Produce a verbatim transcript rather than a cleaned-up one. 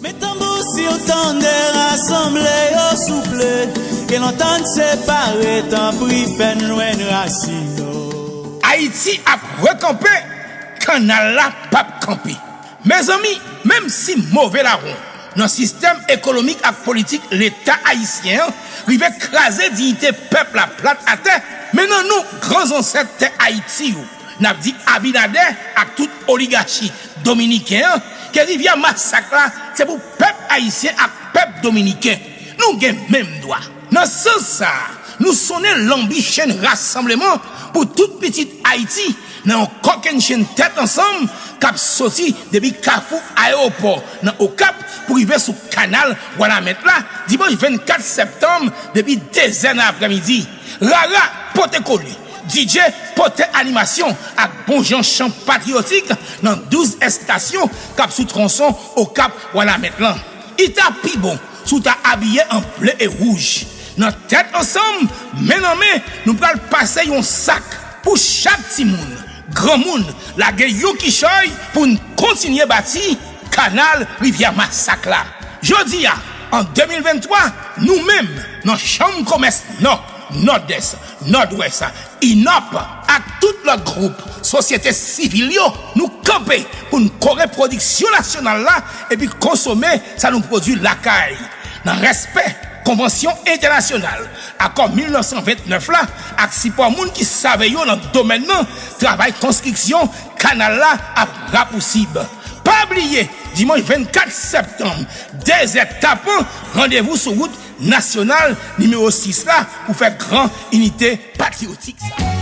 Met tanbou si w tande, rasanble yo souple. Gen lontan n separe, tanpri fè n jwenn rasin nou. Ayiti ap rekanpe, kannal la p ap kanpe. Mezanmi, menm si move lawon nan sistèm ekonomik ak politik Leta ayisyen an rive kraze diyite pèp la plat atè, men nan non gran zansèt tè Ayiti yo, n ap di Abinadè ak tout oligachi dominiken an, ke rivyè Masak la se pou pèp ayisyen ak pèp dominiken. Nou gen menm dwa. Nan sans sa a, nou sonnen lanbi chenn rasanbleman pou tout pitit Ayiti nan yon kòkennchenn tèt ansanm k ap soti depi kafou ayewopò nan Okap pou rive sou kanal Wanament la, dimanch vennkat septanm, depi dezè nan aprèmidi. Rara pote kole, D J pote animasyon ak bon jan chan patriyotik nan douz estasyon k ap sou twonson Okap Wanament lan. Li ta pi bon si w ta abiye an ble e wouj. Nan tèt ansanm, men nan men, nou pral pase yon sak pou chak timoun, granmoun, lage yon kichòy pou n kontinye bati kanal Rivyè Masak la. Jodi a, an de mil venntwa, nou menm, nan Chanm Komès Nò, Nòdès, Nòdwès, Inop ak tout lòt gwoup sosyete sivil yo, nou kanpe pou n kore pwodiksyon nasyonal la epi konsome sa nou pwodui lakay. Nan respè konvansyon entènasyonal, akò mil nèf san vennèf la, ak sipò moun ki save yo nan domèn nan, travay konstriksyon kanal la ap rapousib. Pa bliye, dimanch vennkat septanm, dezè tapan, randevou sou wout nasyonal nimewo sis la pou fè gran inite patriyotik sa.